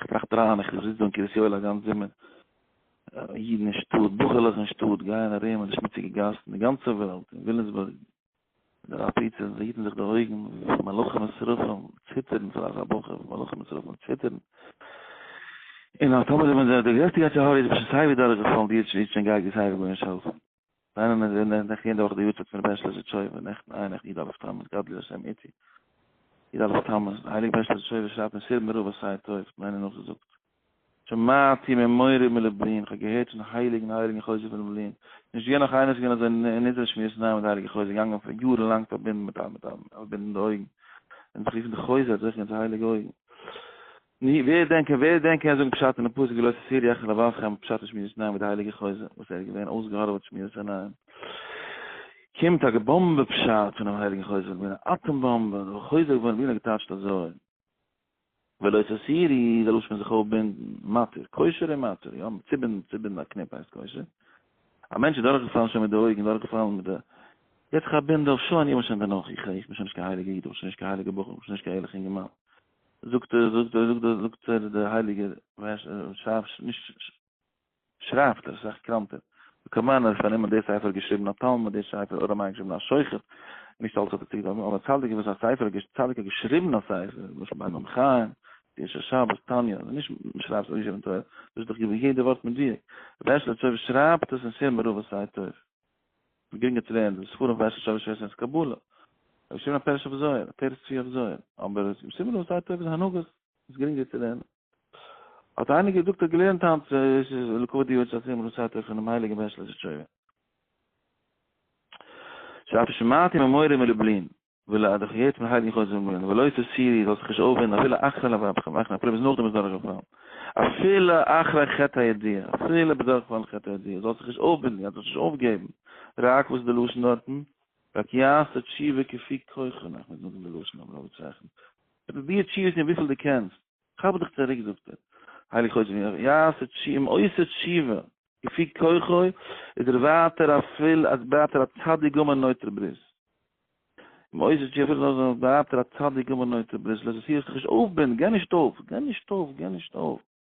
איך טראכט אריין, איך זיץ דא אין קרית יואל א גאנץ זומער, אידן אין שטאט, בחור'לעך אין שטאט גייען ארום אין די שמוציגע גאסן, די גאנצע וועלט, אין וויליאמסבורג, די רב פיצעס, זיי היטן זיך די אויגן, מלאכים און שרפים ציטערן פאר אזא בחור, מלאכים און שרפים ציטערן. און אז טאמער איז מען די גרעסטע יצר הרע איז שוין סייווי דורכגעפאלן, די איז שוין גייט סייווי גארנישט העלפן. ניין ניין נעכטן יעדע וואך די יארצייט פון רבי הערשל זידיטשויבער, נעכטן איין נעכטן י"א תמוז, גדלו השם איתי. י"א תמוז, די הייליגע בעשט זידיטשויבער שרייבט אין סור מרע ועשה טוב, האט מיר איינער נאכגעזאגט. שמעתי ממורי מלובלין, איך האב געהערט פון הייליגן הייליגן חוזה פון לובלין, נישט געווען נאך איינער וואס איז געווען אזוי נזהר שמירת עיניים ווי די הייליגע חוזה, געגאנגען פאר יארן לאנג פארבינדן מיט א מיט א פארבינדן די אויגן, און זיך רופן די חוזה האט זוכה געווען צו הייליגע אויגן. נו, ווער דען קען ווער דען קען זאגן פשט אין די פסוק ולא תתורו אחרי לבבכם פשט אין שמירת עיניים ווי די הייליגע חוזה וואס ער איז געווען אויסגעהארעוועט שמירת עיניים. קומט א באמבע פשט פונעם הייליגן חוזה פון לובלין, א אטאם באמבע, דער חוזה פון לובלין האט געטייטשט אזוי. ולא תתורו איז א לשון פון זיך אויפבינדן, מתיר, קושר און מתיר, יא, צובינדן, צובינדן א קניפ הייסט קושר. א מענטש איז דורכגעפאלן שוין מיט די אויגן, דורכגעפאלן מיט די, געט זיך א בינד אויף, שוין, איך בין שוין דערנאך, איך איך בין שוין נישט קיין הייליגער איד, איך בין שוין נישט קיין הייליגער בחור, איך בין שוין נישט קיין ערליכע אינגערמאן. זאגט ער, זאגט ער, זאגט ער, זאגט ער, דער הייליגער, נישט, שרייבט ער, אסאך קראנטער. וכמובן אז פארנומען די ספר האט געשריבן א תלמיד, די ספר אור המאיר געשריבן א שוחט, נישט אלץ האט ער צוגעטון, אבער צדיק וואס א ספר האט צדיק האט געשריבן א ספר, למשל ביי מים חיים, די שבת, תניא, נישט שרייבט עס געשריבן תורה, דאס איז דאך יעדע ווארט מדויק. ר' הערשל זידיטשויבער שרייבט עס אין סור מרע ועשה טוב. גרינגער צו לערנען די ספרים פון הערשל זידיטשויבער שווער קבלה. ער האט געשריבן א פירוש אויף זוהר, א תורת צבי אויף זוהר, אבער סור מרע ועשה טוב איז הנהגות, איז גרינגער צו לערנען. האט איינער געזאגט האט געלערנט היינט לכבוד די יארצייט פון ר' סאטער פונעם הייליגן בעש ט זידיטשויבער. שרייבט שמעתי ממורי מלובלין, וויל ער האט דאך געהערט פון הייליגן חוזה מלובלין, ולא תתורו זאל זיך נישט אויפבינדן אפילו אחרי לבבכם, אחרי אפילו ביז נאכדעם איז דורכגעפאלן, אפילו אחרי חטא הידוע, אפילו ביז דורכגעפאלן חטא הידוע, זאל זיך נישט אויפבינדן, זאל זיך נישט אויפגעבן, רק וואס איז די לשון דארטן? רק יעשה תשובה כפי כוחו, נאכן זאגן די לשון האבן רוב צייכן, פרוביר תשובה טון וויפיל דו קענסט, כאפ דיך צוריק זאגט ער, הייליג חוץ מיר, יעשה תשובה, אם עושה תשובה, כפי כוחו, איז ער ווייטער אפילו, אז בלייבט ער א צדיק גמור נוטר ברית. אם עושה תשובה אפילו נאר בלייבט ער א צדיק גמור נוטר ברית, לאז עס hier זיך נישט אויפבינדן, גיי נישט אויף, גיי נישט אויף, גיי נישט אויף.